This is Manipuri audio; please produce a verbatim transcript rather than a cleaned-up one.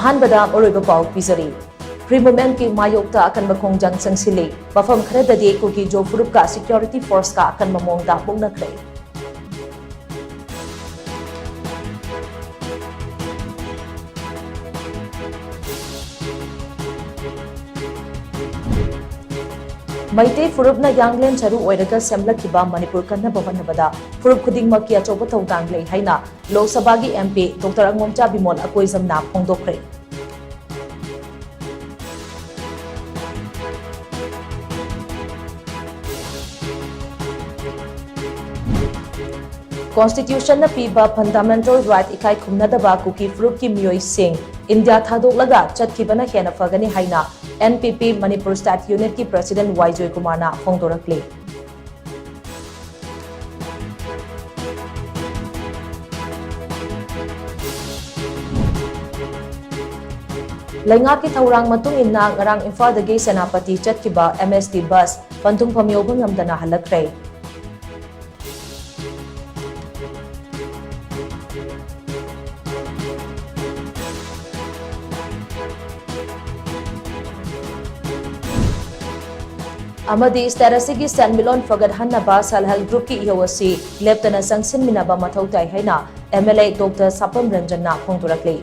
ꯑꯍꯥꯟꯕꯗ ꯃꯔꯨꯑꯣꯏꯕ ꯄꯥꯎ ꯄꯤꯖꯔꯤ꯫ Free Movementꯀꯤ ꯃꯥꯌꯣꯛꯇ ꯑꯀꯟꯕ ꯈꯣꯡꯖꯪ ꯆꯪꯁꯤꯜꯂꯤ꯫ ꯃꯐꯝ ꯈꯔꯗꯗꯤ ꯀꯨꯀꯤ ꯖꯣ ꯐꯨꯔꯨꯞꯀ security forceꯀ ꯑꯀꯟꯕ ꯃꯑꯣꯡꯗ ꯃꯨꯛꯅꯈ꯭ꯔꯦ꯫ ꯃꯩꯇꯩ ꯐꯨꯔꯨꯞꯅ ꯌꯥꯡꯂꯦꯟ ꯁꯔꯨ ꯑꯣꯏꯔꯒ ꯁꯦꯝꯂꯛꯈꯤꯕ ꯃꯅꯤꯄꯨꯔ ꯀꯟꯅꯕ ꯍꯣꯠꯅꯕꯗ ꯐꯨꯔꯨꯞ ꯈꯨꯗꯤꯡꯃꯛꯀꯤ ꯑꯆꯧꯕ ꯊꯧꯗꯥꯡ ꯂꯩ ꯍꯥꯏꯅ ꯂꯣꯛ ꯁꯚꯥꯒꯤ MP Doctor ꯑꯉꯣꯝꯆꯥ ꯕꯤꯃꯣꯜ ꯑꯀꯣꯏꯖꯝꯅ ꯐꯣꯡꯗꯣꯛꯈ꯭ꯔꯦ꯫ Constitutionꯅ ꯄꯤꯕ fundamental right ꯏꯀꯥꯏ ꯈꯨꯝꯅꯗꯕ ꯀꯨꯀꯤ ꯐꯨꯔꯨꯞꯀꯤ ꯃꯤꯑꯣꯏꯁꯤꯡ ꯏꯟꯗꯤꯌꯥ ꯊꯥꯗꯣꯛꯂꯒ ꯆꯠꯈꯤꯕꯅ ꯍꯦꯟꯅ ꯐꯒꯅꯤ ꯍꯥꯏꯅ NPP Manipur State Unitꯀꯤ President ꯋꯥꯏ ꯖꯣꯏꯀꯨꯃꯥꯔꯅ ꯐꯣꯡꯗꯣꯔꯛꯂꯤ꯫ ꯂꯩꯉꯥꯛꯀꯤ ꯊꯧꯔꯥꯡ ꯃꯇꯨꯡ ꯏꯟꯅ ꯉꯔꯥꯡ ꯏꯝꯐꯥꯜꯗꯒꯤ ꯁꯦꯅꯥꯄꯇꯤ ꯆꯠꯈꯤꯕ MST bus ꯄꯟꯊꯨꯡꯐꯝ ꯌꯧꯕ ꯉꯝꯗꯅ ꯍꯜꯂꯛꯈ꯭ꯔꯦ꯫ ꯑꯃꯗꯤ state ꯑꯁꯤꯒꯤ ꯁꯦꯟꯃꯤꯠꯂꯣꯟ ꯐꯒꯠꯍꯟꯅꯕ Self Help Groupꯀꯤ ꯏꯍꯧ ꯑꯁꯤ ꯂꯦꯞꯇꯅ ꯆꯪꯁꯤꯟꯃꯤꯟꯅꯕ ꯃꯊꯧ ꯇꯥꯏ ꯍꯥꯏꯅ MLA Doctor ꯁꯥꯄꯝ ꯔꯟꯖꯟꯅ ꯐꯣꯡꯗꯣꯔꯛꯂꯤ꯫